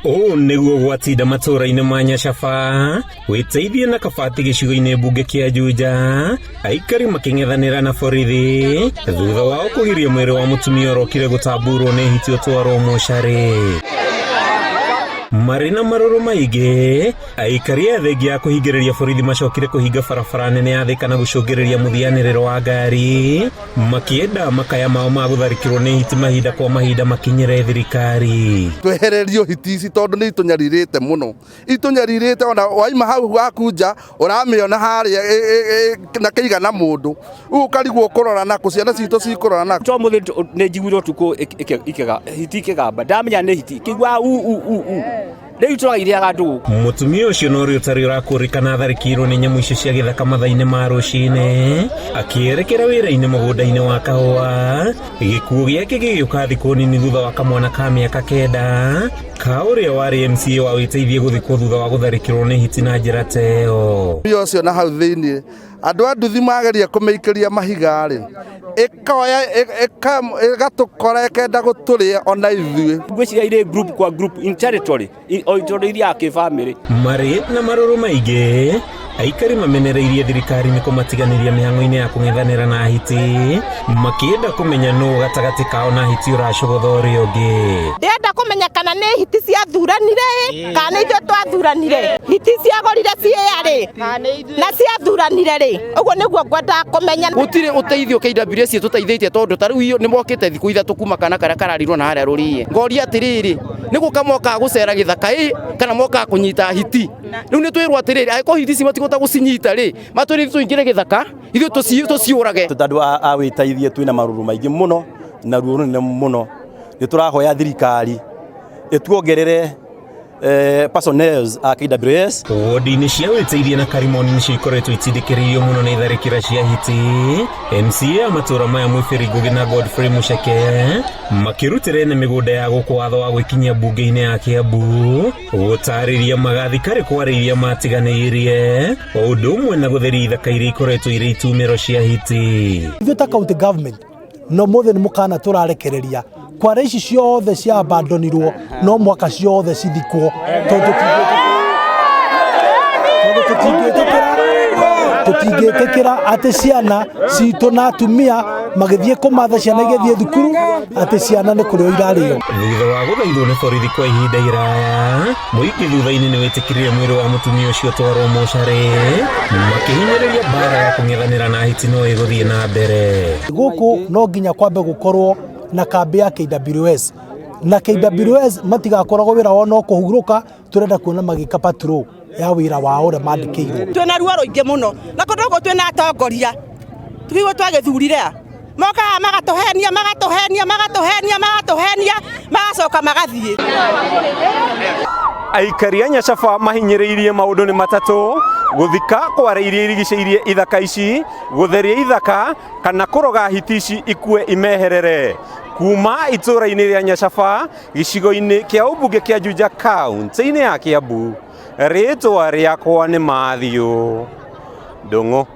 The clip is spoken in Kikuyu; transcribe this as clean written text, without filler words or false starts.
Ũũ nĩguo gwatinda matũũra-inĩ ma Nyacaba, wĩteithie na Kabati gĩcigo-inĩ mbunge kĩa Juja, aikari makĩng'ethanĩra na borithi thutha wao kũgiria mwĩrĩ wa mũtumia ũrokire gũtamburwo nĩ hiti ũtwarwo mocarĩ. Marĩ na marũrũ maingĩ, aikari a thengia ya kũhingĩrĩria borithi macokire kũhinga barabara nene ya Thika na gũcũngĩrĩria mũthianĩrĩro wa ngari makĩenda makaya mao ma gũtharĩkĩrwo nĩ hiti mahinda kwa mahinda makinyĩre thirikari. Twehererio hiti ici tondũ nĩ itũnyarirĩte mũno, itũnyarirĩte ona waima hau waku nja ũramĩona harĩa na kĩigana mũndũ, rĩu ũkarigwo ũkũrora nakũ, ciana citũ cikũrora nakũ. To mũthĩ nĩ njiguire ũtukũ hiti ikĩgamba, ndamenya nĩ hiti, ngĩigua u u u u. Rĩu tũrairĩaga ndũgũ. Mũtumia ũcio na ũrĩa ũtarĩ ũrakũrĩkana atharĩkĩirwo nĩ nyamũ icio cia gĩthaka mathaa-inĩ ma rũcinĩ akĩerekera wĩra-inĩ mũgũnda-inĩ wa kahũa. Gĩkuũ gĩake gĩgĩũka thikũ nini thutha wa kamwana ka mĩaka kenda ka ũrĩa warĩ MCA wa wĩteithie gũthikwo thutha wa gũtharĩkĩrwo nĩ hiti na njĩra ta ĩyo. Mũtumia ũcio na hau thĩinĩ andũ a nduthi mageria kũmĩikĩria mahiga rĩ, ĩkoya ĩgatũkora ĩkenda gũtũrĩa ona ithuĩ. Ngwĩciria irĩ group kwa group in territory o tondũ ithiaga kĩbamĩrĩ. Marĩ na marũrũ maingĩ, aikari mamenereirie thirikari nĩ kũmatiganĩria mĩhang'o-inĩ ya kũng'ethanĩra na hiti, makĩenda kũmenya nũ gatagatĩ kao na hiti ũracogotha ũrĩa ũngĩ. Ndĩrenda kũmenya kana nĩ hiti ciathuranire ĩ kana nĩ ithuĩ twathuranire. Hiti ciagũrire ciĩa rĩ na ciathuranire rĩ, ũguo nĩguo ngwendaga kũmenya. Gũtirĩ ũteithio KWS ĩtũteithĩtie tondũ ta rĩu nĩ mokĩte thikũ ithatũ kuma kana karĩa kararirwo na harĩa rũriĩ. Ngoria atĩrĩrĩ, nĩ gũka mokaga gũcera gĩthaka ĩ kana mokaga kũnyita hiti? Rĩu nĩ twĩrwo atĩrĩrĩ, angĩkorwo hiti ici matikũhota gũcinyita rĩ, matwĩre ithuĩ tũingĩre gĩthaka ithuĩ tũciũrage. Tondũ andũ a wĩteithie twĩna marũrũ maingĩ mũno na ruo rũnene mũno. Nĩ tũrahoya thirikari ĩtuongerere personnels a KWS. Wodi-inĩ cia wĩteithie na Karimoni nĩcio ikoretwo itindĩkĩrĩirio mũno nĩ tharĩkĩra cia hiti. MCA a matũũra maya Mwĩbĩri Ngũgĩ na Godfrey Mũceke makĩrutĩra ene mĩgũnda ya gũkũ watho wa gwĩkinyia mbunge-inĩ ya Kiambu gũtarĩria magathi karĩ kware iria matiganĩirie o ũndũ ũmwe na gũtheria ithaka iria ikoretwo irĩ itumĩro cia hiti. Ithuĩ ta county government no mũthĩ nĩ mũkana tũrarekereria kware ici ciothe cia abandonirwo no mwaka ciothe cithikwo tondũ tũtingĩtĩkĩra atĩ ciana citũ na atumia magĩthiĩ kũmatha ciana igĩthiĩ thukuru atĩ ciana nĩ kũrĩo irarĩo. Thutha wa gũthaithwo nĩ borithi kwa ihinda iraya, mũingĩ thutha-inĩ nĩ wĩtĩkĩrire mwĩrĩ wa mũtumia ũcio ũtwarwo mocarĩ, makĩhinyĩrĩria mbara ya kũng'ethanĩra na hiti no ĩgũthiĩ na mbere. Gũkũ no nginya kwambe gũkorwo na kambĩ ya KWS na KWS matigakoragwo wĩra wao no kũhurũka, tũrenda kuona magĩka patrol ya wĩra wao ũrĩa mandĩkĩirwo. Twĩna ruo rũingĩ mũno na kũndũ gũkũ twĩna atongoria tũkĩigua twagĩthurire a mokaga magatũhenia magatũhenia magatũhenia magatũhenia magacoka magathiĩ. Aikari a Nyacaba mahinyĩrĩirie maũndũ nĩ matatũ, gũthika kware iria irigicĩirie ithaka ici, gũtheria ithaka kana kũroga hiti ici ikue imeherere. Kuma itũũra-inĩ rĩa Nyacaba, gĩcigo-inĩ kĩa ũmbunge kĩa Juja kaunti-inĩ ya Kiambu, rĩtwa rĩakwa nĩ Mathiũ Ndung'u.